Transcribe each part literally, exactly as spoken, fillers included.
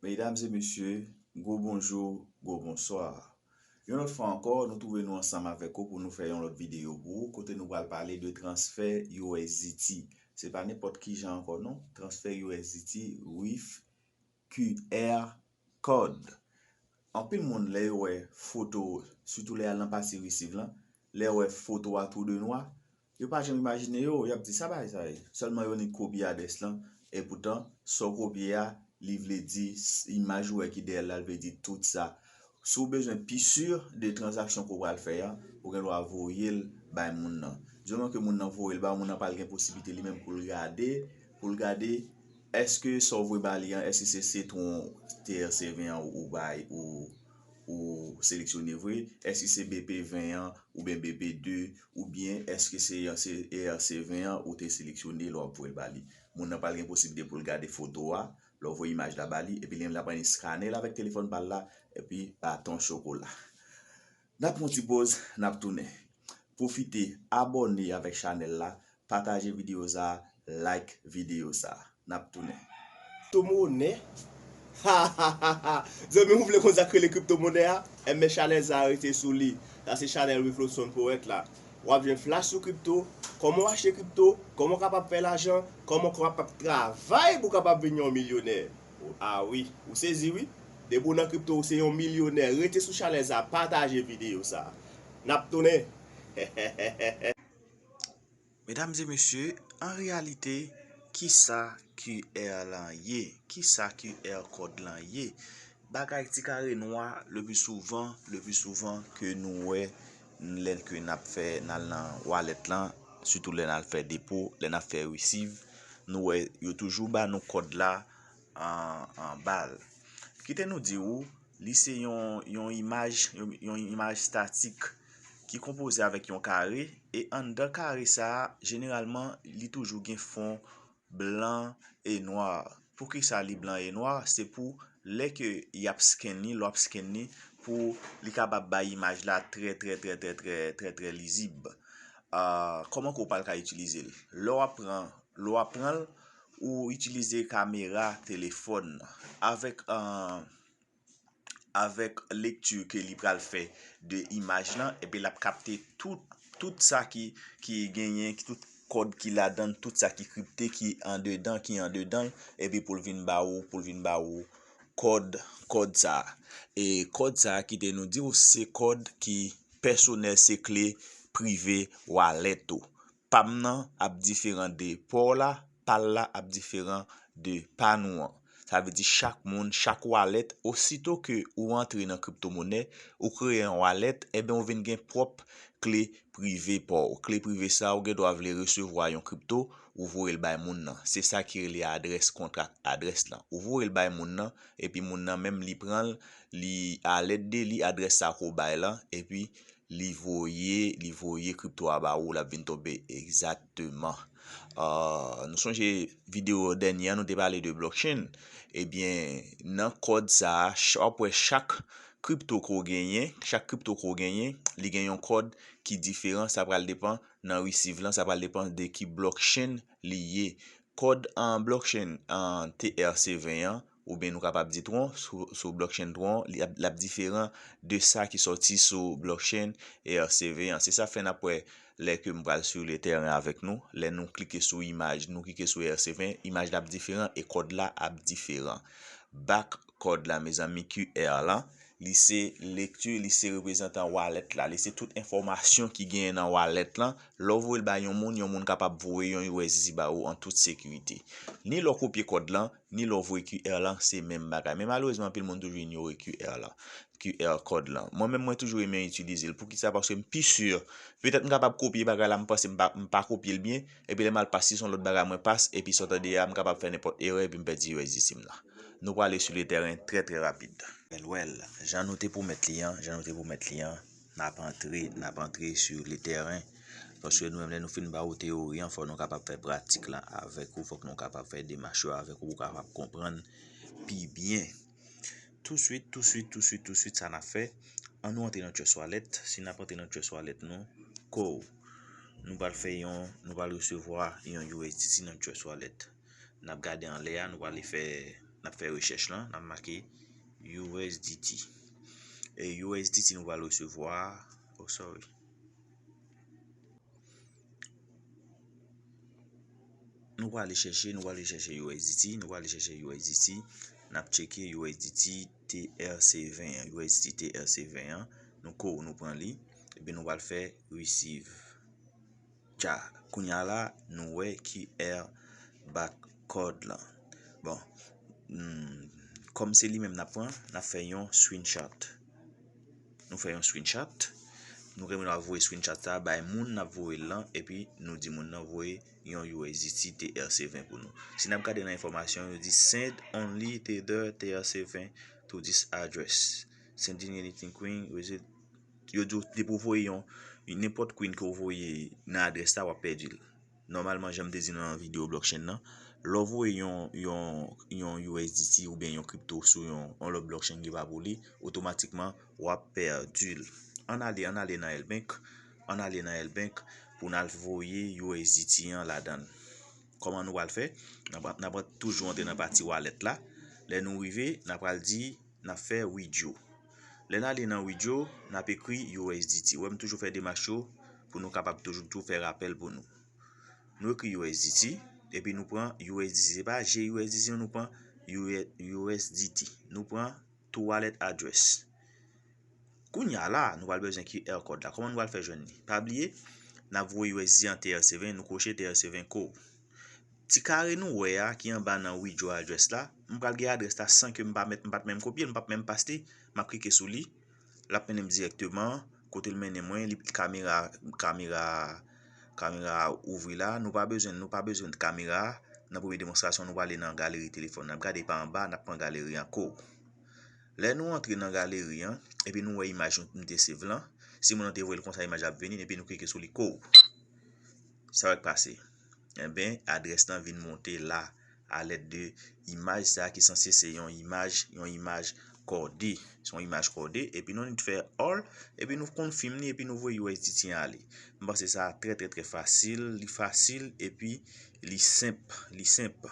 Medam e mesye, gwo bonjou, gwo bonswa. Yon lòt fwa ankò, nou twouve nou ansanm avèk ou pou nou fè yon lòt videyo pou ou, kote nou pral pale de transfè U S D T. Se pa nenpòt ki jan ankò non, transfè U S D T with Q R code. Anpil moun lè yo wè foto, sitou lè y al nan pati receive lan, lè yo wè foto a tou de nwa, yo pa janm imajine yo, y ap di sa bagay sa ye. Sèlman yo annik kopye adrès lan, epoutan, sa w kopye a, li vle di, s- imaj ou wè ki dèyè l la, l vle di tout sa. Si w bezwen pi si de tranzaksyon ke w pral fè a, ou gen dwa voye l bay moun nan. Di moman ke moun nan voye l ba ou, moun nan pral gen posiblite li menm pou l gade, pou l gade èske sa w voye ba li an, èske se, se tron T R C ven an ou bay, ou, ou seleksyone vre, èske se B P ven an oubyen B P de, oubyen èske se, se E R C ven an ou te seleksyone lè w ap voye l ba li. Moun nan pral gen posiblite pou l gade foto a, lè w voye imaj la ba li, epi li menm l ap annik skane l avèk telefòn pa l la, epi baton chokola. N ap pran yon ti poz, n ap tounen. Pwofite abòne avèk chanèl la, pataje videyo sa, like videyo sa. N ap tounen. Kriptomonè. Zanmi, ou vle konn sa k rele kriptomonè a? Enben, chanèl sa a rete sou li. Sa se chanèl Reflexion Poète la. W ap jwenn flash sou kripto, kòman w achte kripto, kòman w kapab fè lajan, kòman w kapab travay pou w kapab vin yon milyonè. A wi, ou sezi wi. Depi w nan kripto, ou se yon milyonè. Rete sou chanèl sa, pataje videyo sa. N ap tounen. Medam e mesye, an reyalite, kisa Q R lan ye? Kisa Q R kòd lan ye? Bagay ti kare nwa, le pi souvan, le pi souvan ke nou wè lè ke n ap fè, n al nan wallet lan, sitou lè n al fè depo, lè n ap fè receive, nou wè yo toujou ba nou kòd la an, an bal. Kite nou di ou, li se yon, yon imaj, yon, yon imaj statik ki konpoze avèk yon kare, e anndan kare sa a, jeneralman, li toujou gen fon blan e nwa. Poukisa li blan e nwa? Se pou lè ke y ap scan li, lè w ap scan li, pou li kapab bay imaj la trè, trè, trè, trè, trè, trè, trè lizib. Ah, kòman ke w pral ka itilize l? Lè w ap pran, lè w ap pran l, ou itilize kamera telefòn avèk, ah, avèk lekti ke li pral fè de imaj lan, epi l ap kapte tout, tout sa ki, ki genyen, ki tout kòd ki ladan l, tout sa ki kripte, ki andedan, ki andedan l, epi pou l vin ba ou, pou l vin ba ou kòd, kòd sa a. E kòd sa a, kite nou di w, se kòd ki pèsonèl, se kle prive wallet ou. Pa m nan ap diferan de pa w la, pa l la ap diferan de pa nou an. Sa vle di chak moun, chak wallet, osito ke ou antre nan kriptomonè, ou kreye yon wallet, enben ou vin gen pwòp kle prive pa w. Kle prive sa a, ou gen dwa vle resevwa yon kripto, ou voye l bay moun nan. Se sa ki rele adrès kontrak, adrès lan. Ou voye l bay moun nan, epi moun nan menm li pran l, li alèd de li, adrès sa a ke w bay lan, epi li voye, li voye kripto a ba ou, l ap vin tonbe egzakteman. Ah, nou sonje videyo dènye an, nou te pale de blockchain. Ebyen, nan kòd sa a, ch- w ap wè chak kripto ke w genyen, chak kripto ke w genyen, li gen yon kòd ki diferan, sa pral depann nan receive lan, sa pral depann de ki blockchain li ye. Kòd an blockchain an T R C ven an, oubyen nou kapab di Tron, sou, sou blockchain Tron, li ap, l ap diferan de sa ki sòti sou blockchain E R C ven an. Se sa fè n ap wè lè ke m pral sou le tèren avèk nou, lè nou klike sou imaj, nou klike sou E R C ven, imaj la ap diferan e kòd la ap diferan. Back kòd la, mezanmi, Q R lan, li se lekti, li se reprezantan wallet la, li se tout enfòmasyon ki genyen nan wallet lan. Lè w voye l bay yon moun, yon moun kapab voye yon U S D T ba ou an tout sekirite. Ni lè w kopye kòd lan, ni lè w voye Q R lan, se menm bagay. Men malerezman, anpil moun toujou inyore Q R lan, Q R kòd lan. Mwen menm, mwen toujou renmen itilize l. Poukisa? Paske m pi si. Petèt m kapab kopye bagay la, m panse m pa, m pa kopye l byen, epi lè m al pas, si se yon lòt bagay mwen pas, epi sa w tande a, m kapab fè nenpòt erè, epi m pèdi U S D T m nan. Nou prale sou le tèren trè, trè rapid. Well, well, jan nou te pwomèt li an, jan nou te pwomèt li an, n ap antre, n ap antre sou le tèren. Paske nou menm, lè nou fin ba ou teyori an, fò nou kapab fè pratik la avèk ou, fòk nou kapab fè demach yo avèk ou, pou w kapab konprann pi byen. Touswit, touswit, touswit, touswit, sa n ap fè, ann nou antre nan Trust Wallet. Si n ap antre nan Trust Wallet nou, kou, nou pral fè yon, nou pral resevwa yon U S D T nan Trust Wallet. N ap gade anlè a, nou prale fè, n N ap fè rechèch lan, n ap make U S D T. E U S D T nou pral resevwa, oh sorry. Nou prale chèche, nou prale chèche U S D T, nou prale chèche U S D T, n ap tcheke U S D T T R C ven an, U S D T T R C ven an, nou ko, nou pran li, epi nou pral fè receive. Tcha, kounye a la, nou wè Q R barcode lan. Bon, hmm, kòm se li menm n ap pran, n ap fè yon screenshot. Nou fè yon screenshot. Nou renmen nou ap voye screenshot sa bay moun n ap voye l lan, epi nou di moun nan voye yon U S D T T R C ven pou nou. Si n ap gade nan enfòmasyon, yo di send only Tether T R C ven to this address. Sending anything coin, yo di w depi w voye yon, nenpòt coin ke w voye nan adrès la, w ap pèdi l. Nòmalman, jan m te di nan videyo blockchain nan, lè w voye yon, yon, yon U S D T oubyen yon kripto sou yon, yon lòt blockchain ki pa pou li, otomatikman, w ap pèdi l. Ann ale, ann ale nan L Bank, ann ale nan L Bank pou n al voye U S D T an ladan l. Kòman nou pral fè? N ap, n ap toujou antre nan pati wallet la. Lè nou rive, n ap pral di, n ap fè withdraw. Lè n ale nan withdraw, n ap ekri U S D T. Ou wè m toujou fè demach yo pou nou kapab toujou tou fè rapèl pou nou. Nou ekri U S D T, epi nou pran U S D T. Se pa G U S D T, non, nou pran U S D T. Nou pran to wallet address. Kounye a la, nou pral bezwen Q R code la. Kòman nou pral fè jwenn li? Pa bliye, n ap voye U S D T an T R C ven, nou koche T R C ven ko. Ti kare nou wè a ki anba nan withdraw address la, m pral gen adrès la san ke m pa mèt, m pa t menm kopye l, m pa t menm paste, m ap klike sou li, l ap mennen m dirèkteman kote l mennen mwen, li kamera, kamera, kamera ouvri la, nou pa bezwen, nou pa bezwen kamera a. Nan premye demonstrasyon, nou prale nan galeri telefòn nan, n ap gade pa anba, n ap pran galeri an ko. Lè nou antre nan galeri an, epi nou wè imaj nou te save lan, si moun nan te voye l konsa, imaj la ap vini, epi nou klike sou li ko. Sa w k pase? Enben, adrès lan vin monte la alèd de imaj sa ki sanse se yon imaj, yon imaj kòde. Se yon imaj kòde, epi nou annik fè all, epi nou konfime li, epi nou voye U S D T an ale. M panse sa trè, trè, trè fasil. Li fasil, epi li senp, li senp.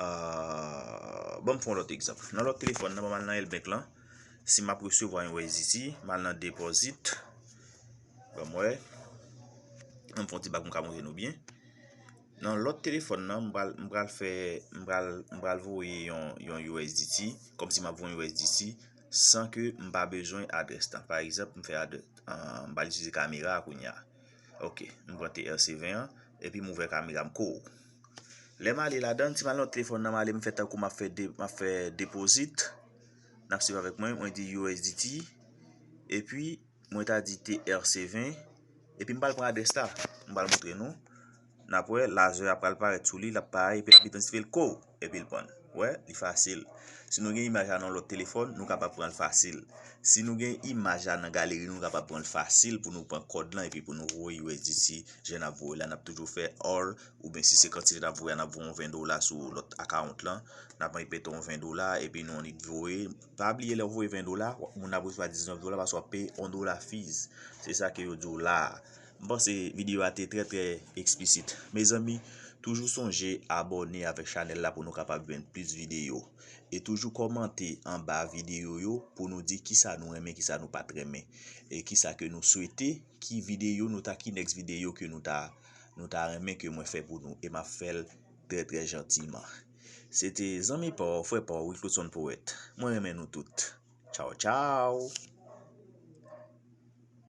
Ah, ban m fè yon lòt egzanp. Nan lòt telefòn nan, ban m al nan L Bank lan. Si m ap resevwa yon U S D T, m al nan deposit. Ban m wè. Ban m fè yon ti bak pou m ka montre nou byen. Nan lòt telefòn nan, m pral, m pral fè, m pral, m pral voye yon, yon U S D T, kòmsi m ap voye yon U S D T, san ke m pa bezwen adrès lan. Pa egzanp, m fè adrès, ah, m pral itilize kamera a kounye a. Ok, m pran T R C ven an, epi m ouvè kamera m ko. Lè m ale ladan, si m al nan telefòn nan, m ale, m fè tankou m ap fè de, m ap fè deposit. N ap swiv avèk mwen, mwen di U S D T, epi mwen ta di T R C ven, epi m pral pran adrès la, m pral montre nou. N ap wè, lazè a pral parèt sou li, l ap parèt, epi l ap idantifye l ko, epi l pran l. Wè, li fasil. Si nou gen imaj la nan lòt telefòn, nou kapab pran l fasil. Si nou gen imaj la nan galeri, nou kapab pran l fasil pou nou pran kòd lan, epi pou nou voye U S D T, jan n ap voye la, n ap toujou fè all, oubyen si se kantite n ap voye a, n ap voye yon ven dola sou lòt account lan, n ap repete yon ven dola, epi nou annik voye. Pa bliye lè w voye ven dola, moun ap resevwa diznèf dola paske w ap peye yon dola fees. Se sa ke yo di w la a. M panse videyo a te trè, trè eksplisit. Mezanmi, toujou sonje abòne avèk chanèl la pou nou kapab jwenn plis videyo. E toujou kòmante anba videyo yo pou nou di kisa nou renmen, kisa nou pa t renmen. E kisa ke nou swete, ki videyo nou ta, ki next videyo ke nou ta, nou ta renmen ke mwen fè pou nou. E m ap fè l trè, trè jantiman. Se te zanmi pa w, frè pa w, Wilclodson Poète. Mwen renmen nou tout. Tchaw, tchaw!